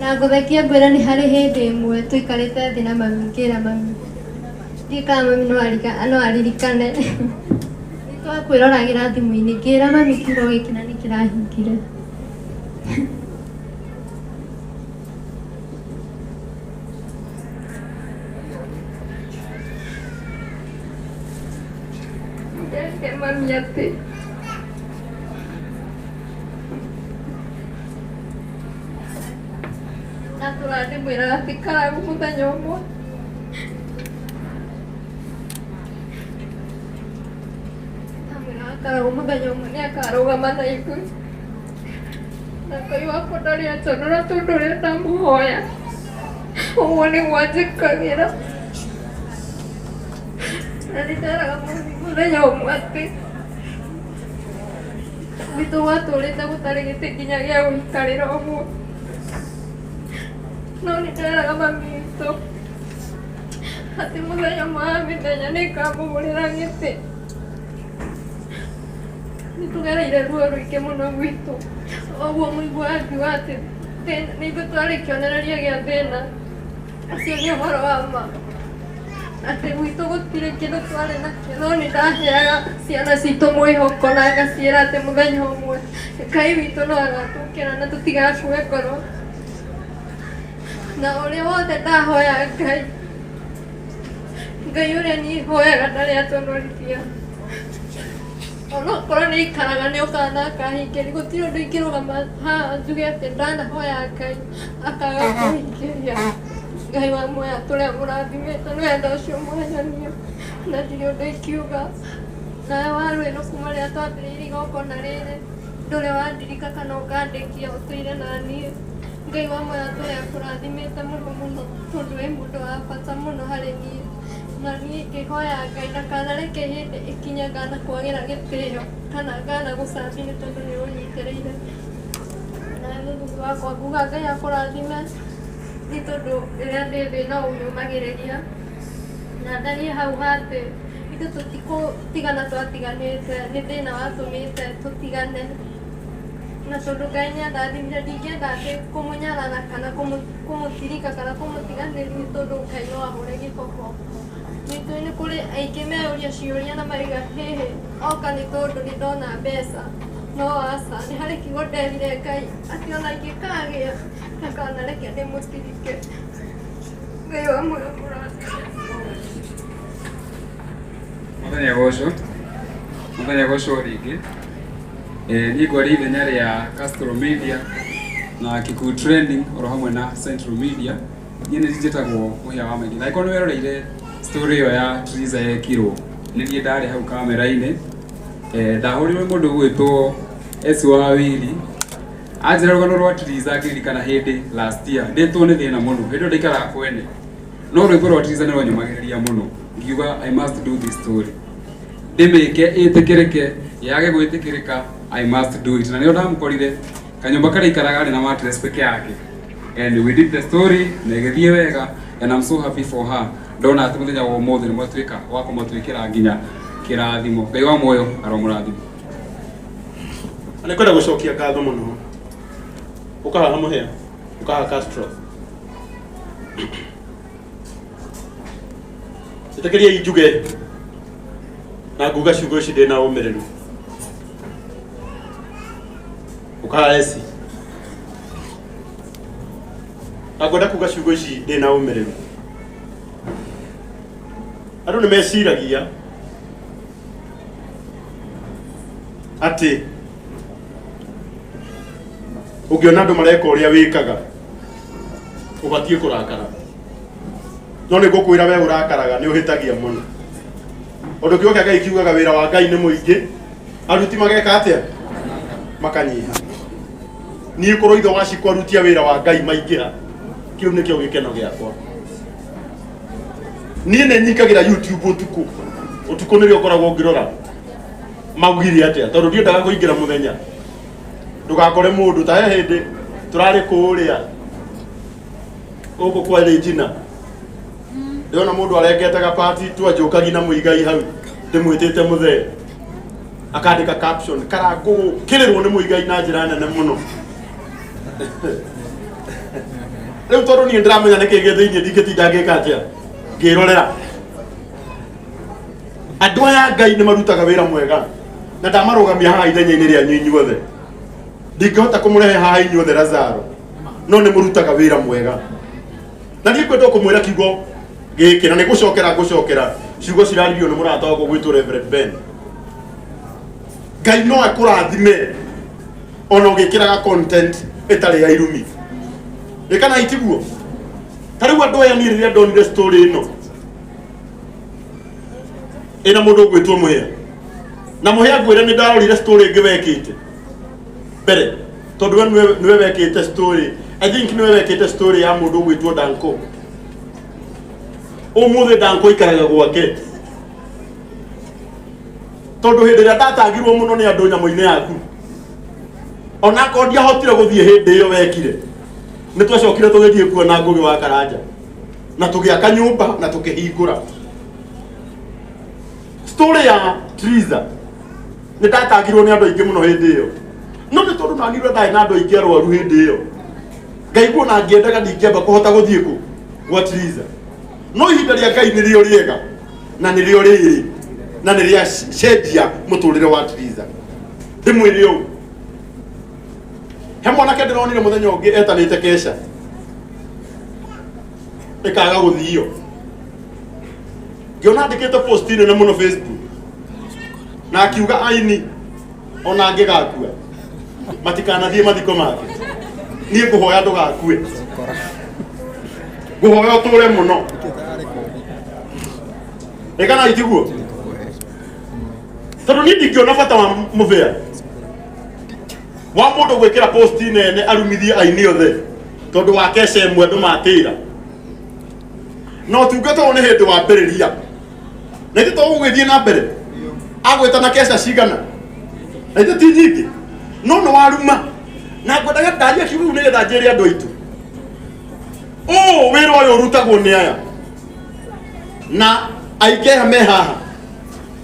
Na ngũthekia ngwĩra nĩ harĩ hĩndĩ ĩmwe tũikarĩte thĩ na mami ngĩra mami ndiũĩ kana mami no no aririkane nĩ twakwĩroragĩra thimũ-inĩ ngĩra mami kiugo gĩkĩ na nĩ kĩrahingire. Nderire mami atĩ ndatũra ndĩmwĩraga atĩ Karangũ mũthenya ũmwe ndamwĩraga Karangũ mũthenya ũmwe nĩ akarũgama na ithuĩ na Ngai wakwa ndarĩ anjonora tondũ ũrĩa ndamũhoya ũguo nĩguo anjĩkagĩra na nĩ nderaga mami mũthenya ũmwe atĩ Gwitũ gwatũrĩte gũtarĩ gĩtĩ nginya gĩa gũikarĩra ũguo. No nĩ nderaga mami witũ atĩ mũthenya ũmwe wa mĩthenya nĩ ngamũgũrĩra gĩtĩ. Nĩ tũgereire ruo rũingĩ mũno gwitũ, ũguo mũiguaga ngiuga atĩ nĩ ithuĩ twarĩ kĩonereria gĩa thĩna. Ũcio nĩ ũhoro wa ma atĩ gwitũ gũtirĩ kĩndũ twarĩ nakĩo no nĩ ndaheaga ciana citũ mwĩhoko na ngaciĩra atĩ mũthenya ũmwe Ngai witũ no agatũkĩra na tũtigakue ngoro. Na ũrĩa wothe ndahoya Ngai, Ngai ũrĩa niĩ hoyaga ndarĩ aconorithia. Onokorwo nĩ aikaraga nĩ okaga na akahingĩria, gũtirĩ ũndũ ingĩrũgama haha njuge atĩ ndanahoya Ngai akaga kũhingĩria. Ngai wa muoyo atũre amũrathimĩte nĩ wendo ũcio mwanyonia na ndirĩ ũndũ ingiuga. Nawe Waruĩrũ kuma rĩrĩa twambĩrĩirie igongona rĩrĩ ndũrĩ wandirika kana ũkandĩkia ũtũire naniĩ. Ngai wa muoyo atũre akũrathimĩte mũno mũno tondũ wĩ mũndũ wa bata mũno harĩ niĩ. Na niĩ ngĩhoya Ngai ndakanareke hĩndĩ ĩkinye nganakwagĩra gĩtĩo kana nganagũcambia nĩ tondũ nĩ ũnyitĩrĩire. Na mũthuri wakwa nguga Ngai akũrathime nĩ tondũ rĩrĩa ndĩ thĩna ũnyũmagĩrĩria. Na ndariĩ hau hatĩ ithuĩ tũtikũtigana twatiganĩte nĩ thĩna watũmĩte tũtigane. Na tondũ Ngai nĩ andathimire ndingĩenda atĩ kũmũnyarara kana kũmũtirika kana kũmũtiganĩria nĩ tondũ Ngai no ahũre gĩboko. Nĩ nĩ kũrĩ aingĩ meyũria ciũria na marauga hĩhĩ oka nĩ tondũ nĩ ndona mbeca. No aca, nĩ harĩ kiugo nderire Ngai atĩ ona ingĩkagĩa ndakanareke ndĩmũtirike. Ngai wa muoyo mũrathime. Mũthenya agocwo, mũthenya agocwo rĩngĩ. Niĩ ngwaria ithenya rĩa Castro Media na Kikuyu Trending oro hamwe na Central Media. Niĩ nĩ njĩtagwo Mũhĩa wa Maingĩ. Na angĩkorwo nĩ weroreire story ĩyo ya Triza yekirwo, nĩ niĩ ndarĩ hau kamera-inĩ. Ndahũrirwo nĩ mũndũ ũgwĩtwo S wa Wili. Anjĩra rũgano rwa Triza ngĩririkana hĩndĩ last year ndĩtwo nĩ thĩna mũno. Hĩndĩ ĩyo ndaikaraga kwene. No rwĩmbo rwa Triza nĩ rwanyũmagĩrĩria mũno. Ngiuga I must do this story. Ndĩmĩke ĩtĩkĩrĩke yage gwĩtĩkĩrĩka I must do it. Na nĩo ndamũkorire kanyũmba karĩa aikaraga arĩ na mattress peke yake. And we did the story na ĩgĩthiĩ wega and I'm so happy for her. Ndona atĩ mũthenya wa ũmũthĩ nĩ mwatuĩka wa kũmũtuĩkĩra nginya kĩrathimo. Ngai wa muoyo aromũrathima. Na nĩngwenda gũcokia ngatho mũno ũkahaha mũhĩa ũkahaha Castro ĩtĩkĩriai njuge na nguga ciugo ici ndĩ na ũmĩrĩru ũkahaha eci na ngwenda kuga ciugo ici ndĩ na ũmĩrĩru andũ nĩ meciragia atĩ ũngĩona andũ mareka ũrĩa wĩkaga ũbatiĩ kũrakara no nĩ ngũkwĩra we ũrakaraga nĩ ũhĩtagia mũno ũndũ kiugo kĩa ngai kiugaga wĩra wa ngai nĩ mũingĩ aruti mageka atĩa makanyiha niĩ korwo ithe wa cikũ aruti a wĩra wa ngai maingĩha kĩu nĩkĩo gĩkeno gĩakwa niĩ nĩ nyikagĩra youtube ũtukũ ũtukũ nĩrĩo ngoragwo ngĩrora maugire atĩa tondũ ndiendaga kũingĩra mũthenya ndũgakore mũndũ ta he hĩndĩ tũrarĩ kũrĩa gũkũ kwa Regina ndĩrona mũndũ arengete gapati twanjũkagi na mũigai hau ndĩmwĩtĩte mũthee akandĩka caption karangũ gũkĩrĩrwo nĩ mũigai na njĩra nene mũno. Rĩu tondũ niĩ ndĩramenya nĩkĩ gĩ thĩinĩ, ndingĩtinda ngĩka atĩa ngĩrorera. Andũ aya a Ngai nĩ marutaga wĩra mwega, na ndamarũgamia haha ithenya-inĩ rĩanyu inyuothe. Ndingĩhota kũmũrehe haha inyuothe Lazaro, no nĩ mũrutaga wĩra mwega. Na niĩ ngwenda kũmwĩra kiugo gĩkĩ, na nĩ gũcokera ngũcokera ciugo ciraririo nĩ mũrata wakwa gwĩtwo Reverend Ben. Ngai no akũrathime ona ũgĩkĩraga content ĩtarĩ ya irumi. Ĩ kana itiguo? Ta rĩu andũ aya, niĩ rĩrĩa ndonire story ĩno ĩna mũndũ ũgwĩtwo Mũhĩa, na Mũhĩa ngwĩre nĩ ndarorire story ĩngĩ wekĩte mbere, tondũ we nĩwe wekĩte story, I think nĩwe wekĩte story ya mũndũ ũgwĩtwo Danko. Ũmũthĩ Danko ikaraga gwake, tondũ hĩndĩ ĩrĩa ndatangirwo mũno nĩ andũ nyamũ-inĩ yaku, onakorwo ndiahotire gũthiĩ hĩndĩ ĩyo wekire, nĩ twacokire tũgĩthiĩ kuona Ngũgĩ wa Karanja na tũgĩaka nyũmba na tũkĩhingũra. Story ya Triza, nĩ ndatangirwo nĩ andũ aingĩ mũno hĩndĩ ĩyo, no nĩ tondũ nanirwe ndarĩ na andũ aingĩ arwaru hĩndĩ ĩyo, ngaigua na ngĩendaga ndingĩamba kũhota gũthiĩ kũ gwa Triza. No ihinda rĩa Ngai nĩrĩo rĩega na nĩrĩo rĩrĩ na nĩrĩa cenjia mũtũrĩre wa Triza. Ndĩmwĩre ũũ, he mwanake ndĩronire mũthenya ũngĩ etanĩte kesha ĩkaga gũthio, ngĩona andĩkĩte post nene mũno Facebook na akiuga aini ona angĩgakua matikanathiĩ mathiko make. Niĩ ngũhoya ndũgakue, ngũhoya ũtũre mũno. Ĩkana itiguo? Tondũ niĩ ndingĩona bata wa mũbĩa wa mũndũ gwĩkĩra post nene arumithie aini othe tondũ wa kesha ĩmwe andũ matĩra. Na ũtungata ũyũ nĩ hĩndĩ wambĩrĩria, na ithe to gũgĩthiĩ na mbere agwĩta na kesha cigana, na ithe ti nyingĩ, no nĩ waruma. Na ngwendaga ndaria kiugo kĩu nĩgetha njĩre andũ aitũ ũũ, wĩra ũyũ ũrutagwo nĩ aya na aingĩ aya me haha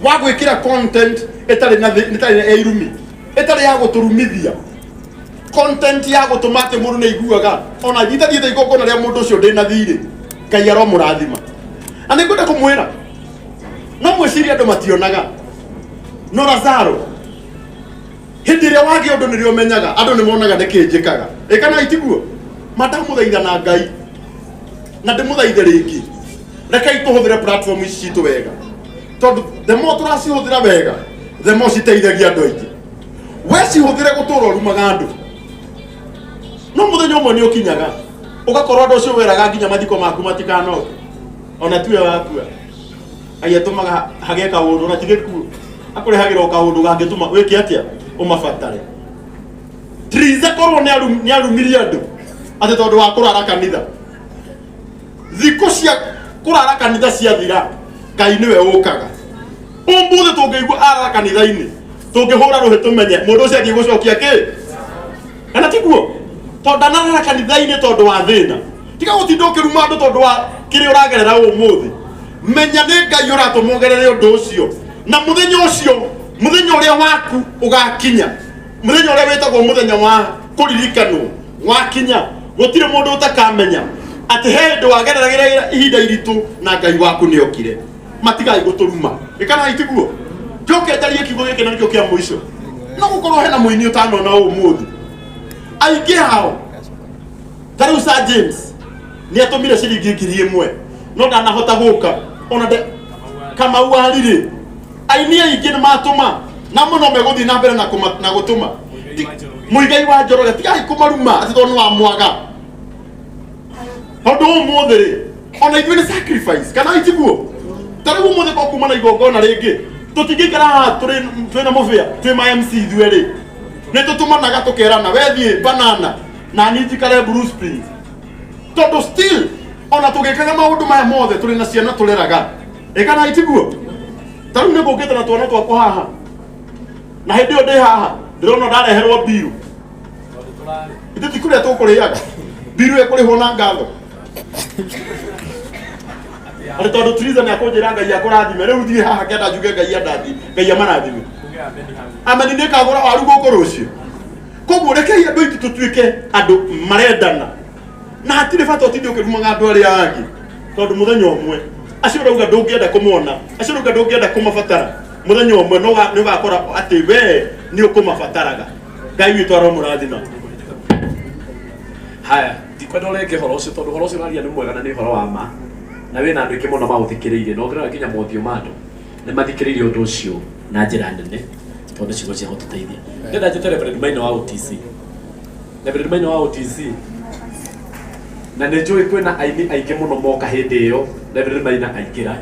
wa gwĩkĩra content ĩtarĩ na ĩtarĩ na irumi, ĩtarĩ ya gũtũrumithia, content ya gũtũma atĩ mũndũ nĩ aiguaga ona ithathiĩte igongona rĩa mũndũ ũcio ndĩ na thirĩ. Ngai aromũrathima. Na nĩ ngwenda kũmwĩra, no mwĩcirie andũ mationaga, no Lazaro, hĩndĩ ĩrĩa wagĩa ũndũ nĩrĩo ũmenyaga andũ nĩ monaga nĩkĩ njĩkaga. Ĩ kana itiguo? Mandamũthaitha na Ngai na ndĩmũthaithe rĩngĩ, rekei tũhũthĩre platform ici citũ wega, tondũ the more tũracihũthĩra wega, the more citeithagia andũ aingĩ. We cihũthĩre gũtũra ũrumaga andũ, no mũthenya ũmwe nĩ ũkinyaga ũgakorwo andũ ũcio weraga nginya mathiko maku matikanoke, ona tiwe wakua. Ngai atũmaga hagĩe kaũndũ, ona ti gĩkuũ, akũrehagĩra o kaũndũ gangĩtũma wĩke atĩa, ũmabatare. Triza korwo nĩ arumirie andũ atĩ tondũ wa kũrara kanitha, thikũ cia kũrara kanitha ciathira, Ngai nĩwe ũkaga. Ũmũthĩ tũngĩigua arara kanitha-inĩ, tũngĩhũra rũhĩ tũmenye mũndũ ũcio athiĩ gũcokia kĩ, kana tiguo? Tondũ ndanarara kanitha-inĩ tondũ wa thĩna. Tiga gũtinda ũkĩruma andũ tondũ wa kĩrĩa ũragerera ũmũthĩ. Menya nĩ Ngai ũratũma ũgerere ũndũ ũcio, na mũthenya ũcio, mũthenya ũrĩa waku ũgakinya, mũthenya ũrĩa wĩtagwo mũthenya wa kũririkanwo wakinya, gũtirĩ mũndũ ũtakamenya atĩ he hĩndĩ wagereragĩra ihinda iritũ na Ngai waku nĩ okire. Matigai gũtũruma. Ĩkana itiguo? Njoke njarie kiugo gĩkĩ na nĩkĩo kĩa mũico. No gũkorwo hena mũini ũtanona ũmũthĩ, aingĩ ao ta rĩu Sir James nĩ atũmire ciringi 1000 no ndanahota gũka. Ona nde Kamau arirĩ, aini aingĩ nĩ matũma na mũno megũthiĩ na mbere na na gũtũma. Mũigai wa Njoroge, tigai kũmaruma atĩ tondũ nĩ wa mwaga. Tondũ ũmũthĩ rĩ, ona ithuĩ nĩ sacrifice, kana itiguo? Ta rĩu ũmũthĩ ko kuma na igongona rĩngĩ, tũtingĩikara haha twĩ na mũbĩa twĩ ma MC. Ithuĩ rĩ, nĩ tũtũmanaga tũkerana, wethiĩ banana na niĩ njikare Blue Springs, tondũ still ona tũgĩkaga maũndũ maya mothe tũrĩ na ciana tũreraga. Ĩ kana itiguo? Ta rĩu nĩ ngũkĩte na twana twakwa haha, na hĩndĩ ĩyo ndĩ haha ndĩrona ndareherwo mbiru. Ithuĩ ti kũrĩa tũkũrĩaga, mbiru ĩkũrĩhwo na ngatho atĩ tondũ Triza nĩ akũnjĩra Ngai akũrathime. Rĩu thiĩ haha kenda njuge Ngai andathime, Ngai amarathime, ameni. Nĩ kagũra waru gũkũ rũciũ. Koguo rekei andũ aitũ tũtuĩke andũ marendana. Na hatirĩ bata ũtinde ũkĩrumaga andũ arĩa angĩ, tondũ mũthenya ũmwe acio ũrauga ndũngĩenda kũmona, acio ũrauga ndũngĩenda kũmabatara, mũthenya ũmwe nĩ ũgakora atĩ we nĩ ũkũmabataraga. Ngai witũ aromũrathima. Haya, ndikwenda ũrenge ũhoro ũcio, tondũ ũhoro ũcio ũraria nĩ mwega na nĩ ũhoro wa ma, na wĩna andũ aingĩ mũno maũthikĩrĩirie, na ũngĩrora nginya mothiũ ma andũ nĩ mathikĩrĩirie ũndũ ũcio na njĩra nene, tondũ nĩ ciugo cia gũtũteithia. Ndĩrenda njĩte Reverend Maina wa OTC. Reverend Maina wa OTC, na nĩ njũĩ kwĩna aini aingĩ mũno moka hĩndĩ ĩyo Reverend Maina aingĩra.